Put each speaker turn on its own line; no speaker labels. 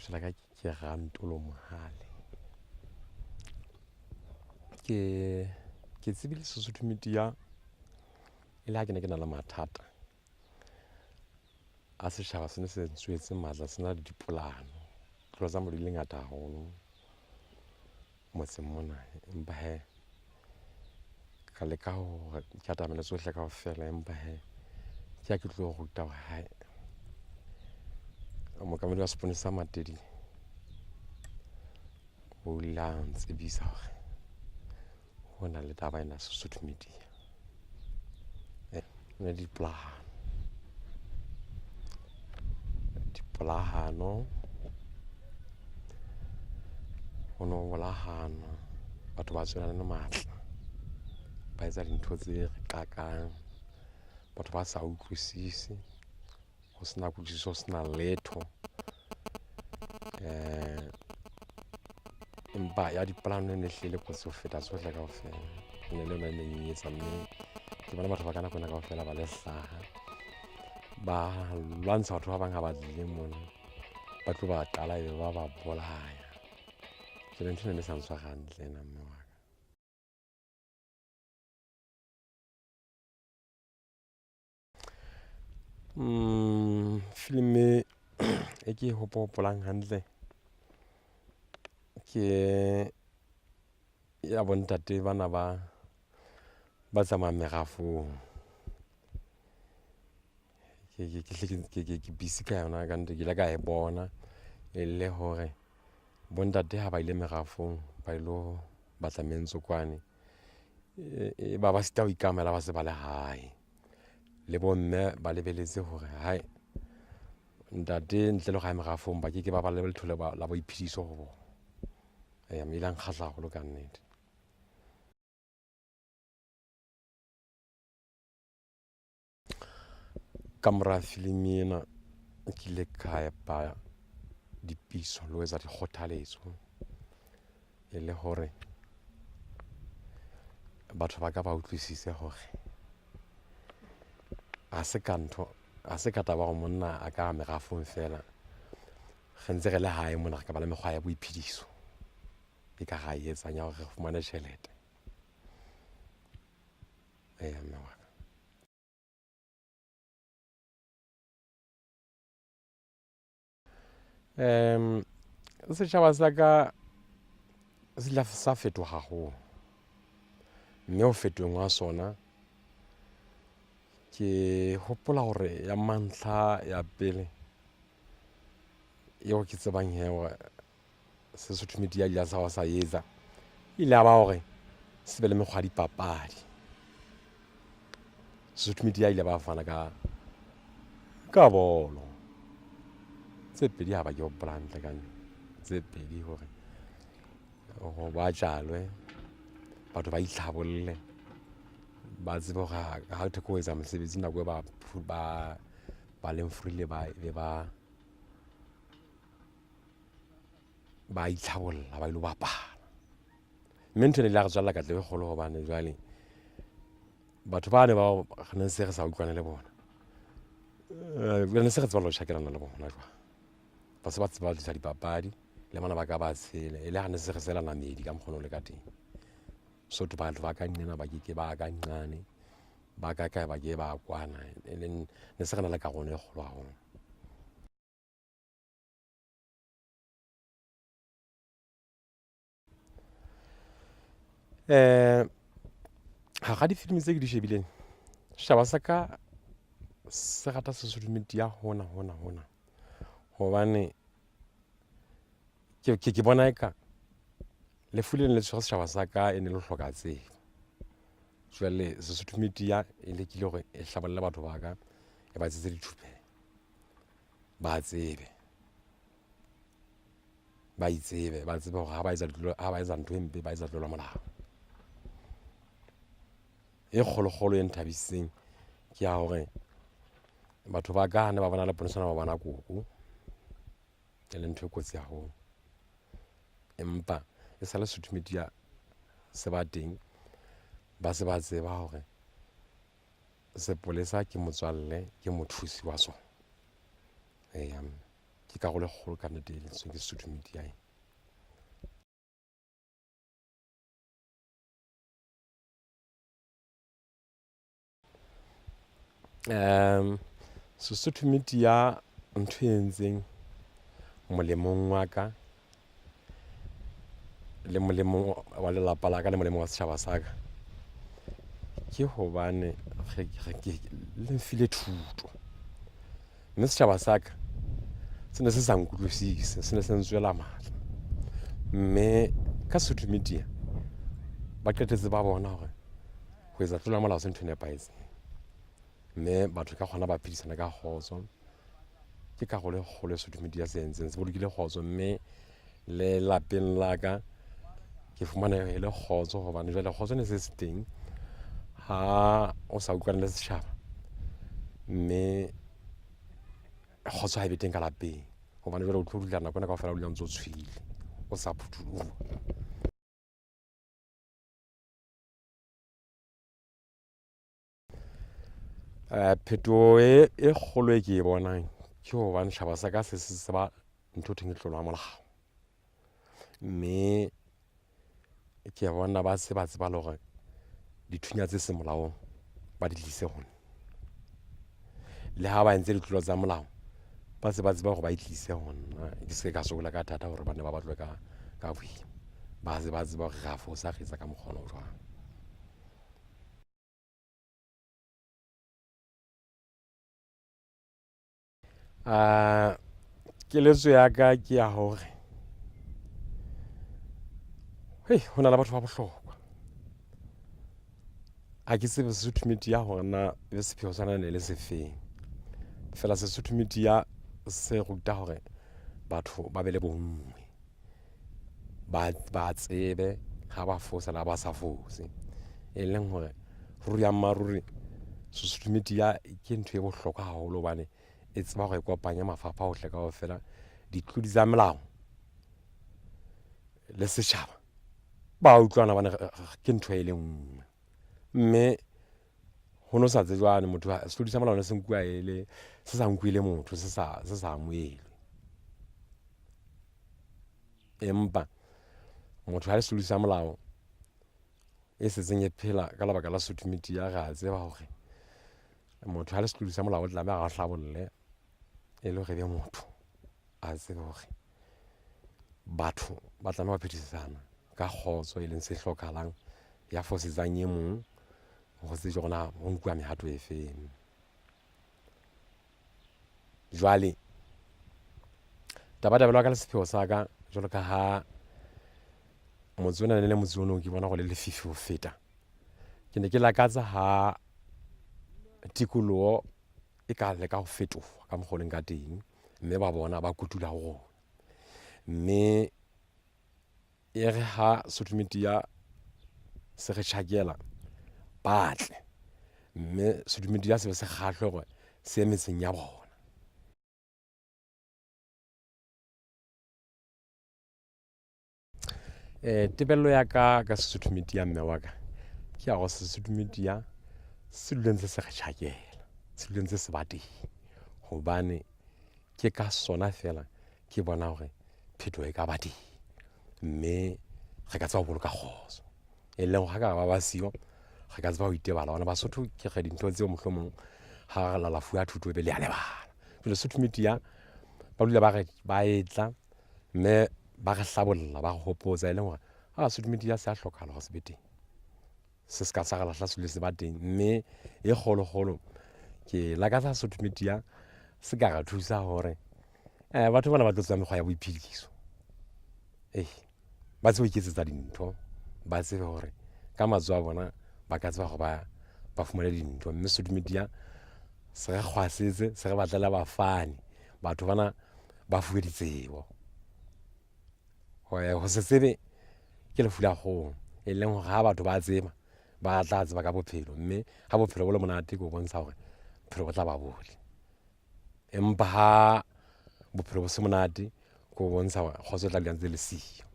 Lebitso la ka ke Rantolo Mohale. Ke tsebile Sesotho Media e le ha ke ne ke na le mathata a setjhaba, se ne se ntswetse matla, se na le dipolano. Tlolo tsa molao di le ngata haholo motseng mona, empa hee ka leka hore ke atamele tsohle kaofela. Empa hee ke ha ke tlo ruta hore hae mookamedi wa seponesa Matedi o ile a ntsebisa hore ho na le taba ena Sesotho Media ne dipolahano, dipolahano, ho no bolahanwa, batho ba tswelana le matla, ba etsa dintho tse re qakang, batho ba sa utlwisise, ho sena kutlwisiso, ho sena letho. Empa ya dipolano e ne hlile kotsi ho feta tsohle kaofela, e ne le yona e neng e etsa. Mme ke bona batho ba ka nako ena kaofela ba le hlaha, ba lwantsha batho ba bang ha ba tlile mona, ba tlo ba qala ebe ba ba bolaya. Jwale ntho ena ne sa ntshware hantle ena, mme wa ka. Filimi e ke e hopolang hantle ke ya bontate bana ba tsamayang merafong. Ke busy ka yona ka nnete, ke ile ka e bona e le hore bontate ha ba ile merafong ba ilo batla mentsokoane, e ba ba sita ho ikamela, ba se ba le hae. Le bomme ba lebeletse hore hae ntate ntle le ho ya merafong ba ke ke ba ba le letho la boiphediso ho bona. Eya, mme ile ya nkgahla haholo ka nnete. Ka mora filimi ena ke ile ka epa dipiso le ho etsa dikgothaletso, e le hore batho ba ka ba utlwisise hore ha se ka ntho, ha se ka taba hore monna a ka merafong fela. Re ntse re le hae mona, re ka ba le mekgwa ya boiphediso e ka ra e etsang ya hore re fumane tjhelete. Eya, mme wa ka. Setjhaba sa ka se ile sa fetoha haholo, mme ho fetoheng hwa sona ke hopola hore ya mantlha ya pele eo ke tsebang he hore Sesotho Media ile sa sa etsa, ile ya ba hore se be le mekgwa ya dipapadi. Sesotho Media ile ba fana ka bolo tse pedi, ha ba ke hopola hantle ka tse pedi, hore ho ba jalwe, batho ba itlhabolle, ba tsebe hore ha thwe ke ho etsa mosebetsi nako e ba leng free le ba be ba itlhabolla, ba ilo bapala. Mme ntho ena ile ya re tswalla katleho e kgolo, hobane jwale batho ba ne ba re ne se re sa utlwane le bona, re ne se re tseba le ho tjhakelana le bona. Jwang ba se ba tseba tlisa dipapadi le bana ba ka ba tshele, e le ha ne se re selana meedi ka mokgona o le ka teng. So batho ba ka nqena ba ke ke ba ka nqane, ba ka kae ba ke ba kwana, e leng ne se re na le karolo e kgolo haholo. Hara difilimi tse ke di shebileng, setjhaba sa ka se rata Sesotho Media hona hona hona, hobane ke bona eka lefu lena le tshwere setjhaba sa ka e ne le hloka tsebo. Jwale Sesotho Media e lekile hore e hlabolle batho ba ka, e ba etsetse dithupelo, ba tsebe, ba itsebe, ba tsebe hore ha ba etsa ha ba etsa ntho e mpe, ba etsa tlolo ya molao. E kgolokgolo e nthabisitseng ke ya hore batho ba ka ne ba bona leponesa, ba bona koko, e leng ntho e kotsi haholo. Empa e sa le Sesotho Media se ba teng, ba se ba tseba hore sepolesa ke motswalle, ke mothusi wa sona. Eya, mme. Ke karolo e kgolo ka nnete e entsweng ke Sesotho Media e. Sesotho Media ntho e entseng molemong wa ka le molemong wa lelapa la ka le molemong wa setjhaba sa ka, ke hobane le mfile thuto. Mme setjhaba sa ka se ne se sa nkutlwisise, se ne se ntswela matla. Mme ka Sesotho Media ba qetetse ba bona hore ho etsa tlolo ya molao se ntho e nepahetseng, mme batho ka kgona ba phedisana ka kgotso. Ke karolo e kgolo e Sesotho Media se entseng, se bolokile kgotso. Mme le lapeng la ka ke fumana e le kgotso, hobane jwale kgotso ne se se teng ha o sa utlwane le setjhaba, mme kgotso ha e be teng ka lapeng, hobane jwale o tlo dula nako ena kaofela o dula ntse o tshohile, o sa phutholoha. Phetoho e kgolo e ke e bonang ke hobane tjhaba sa ka se se tseba ntho thweng ke tlolo ya molao, mme ke bona ba se ba tseba le hore dithunya tse seng molaong ba di tlise ho nna. Le ha ba entse ditlolo tsa molao, ba se ba tseba hore ba e tlise ho nna, ke se ke ka sokola ka thata hore ba ne ba batlwe ka boima. Ba se ba tseba hore re a fosa, re etsa ka mokgwa ona o jwang. Keletso ya ka ke ya hore hei, ho na le batho ba bohlokwa. Ha ke tsebe Sesotho Media hore na ebe sepheo sa ne le sefeng, fela Sesotho Media se ruta hore batho ba be le bonngwe, ba tsebe ha ba fosa le ha ba sa fose. E leng hore ruri ya mmaruri Sesotho Media ke ntho e bohlokwa haholo, hobane e tseba hore e kopanye mafapha ohle kaofela, ditlodi tsa melao le setjhaba ba utlwana, hobane ke ntho e le nngwe. Mme ho no sa tsejwane motho, setlodi sa molao ne se nkuwa e le, se sa nkuwe le motho, se sa amohelwe. Empa motho ha le setlodi sa molao e setseng e phela ka lebaka la Sesotho Media, re a tseba hore motho ha le setlodi sa molao o tlameha a hlabolle e le hore e be motho, a tsebe hore batho ba tlameha ho phedisana ka kgotso, e leng se hlokahalang. Ya fosetsang e mong ho tsejwe hore na ho nkuwa mehato e feng. Jwale tabatabelo ya ka le sepheo sa ka, jwalo ka ha motse ona ne le motse ono ke bona go le lefifi ho feta, ke ne ke lakatsa ha tikoloho e ka leka ho fetoha ka mokgwa o leng ka teng, mme ba bona ba kotula ho rona. Mme e re ha Sesotho Media se re tjhakela, ba tle, mme Sesotho Media se be se kgahlwe hore se ye metseng ya bona. Tebello ya ka ka Sesotho Media, mme wa ka, ke ya hore Sesotho Media se dule ntse se re tjhakela, se dule ntse se ba teng, hobane ke ka sona fela ke bona hore phetoho e ka ba teng, mme re ka tseba ho boloka kgotso. E leng ha ka ba ba siyo, re ka tseba ho itebala, hobane Basotho ke re dintho tseo mohlomong ha re lala fuwa thuto e be le ya lebala. Jwale Sesotho Media ba dula ba re ba etla, mme ba re hlabolla, ba re hopotsa, e leng hore ha Sesotho Media se a hlokahala hore se be teng, se se ka sa re lahla, se dule se ba teng. Mme e kgolokgolo ke lakatsa Sesotho Media se ka re thusa hore batho bana ba tlo tseba mekgwa ya boiphediso, ee, ba tsebe ho iketsetsa dintho, ba tsebe hore ka matsoho a bona ba ka tseba hore ba fumane dintho. Mme Sesotho Media se re kgwasetse, se re batlela bafani, batho bana ba fuwe ditsebo. Ho se tsebe ke lefu la kgoho, e leng hore ha batho ba tseba, ba tla tseba ka bophelo, mme ha bophelo bo le monate ke ho bontsha hore bophelo bo tla ba botle. Empa ha bophelo bo se monate, ke ho bontsha hore kgotso e tla dula ntse le siyo.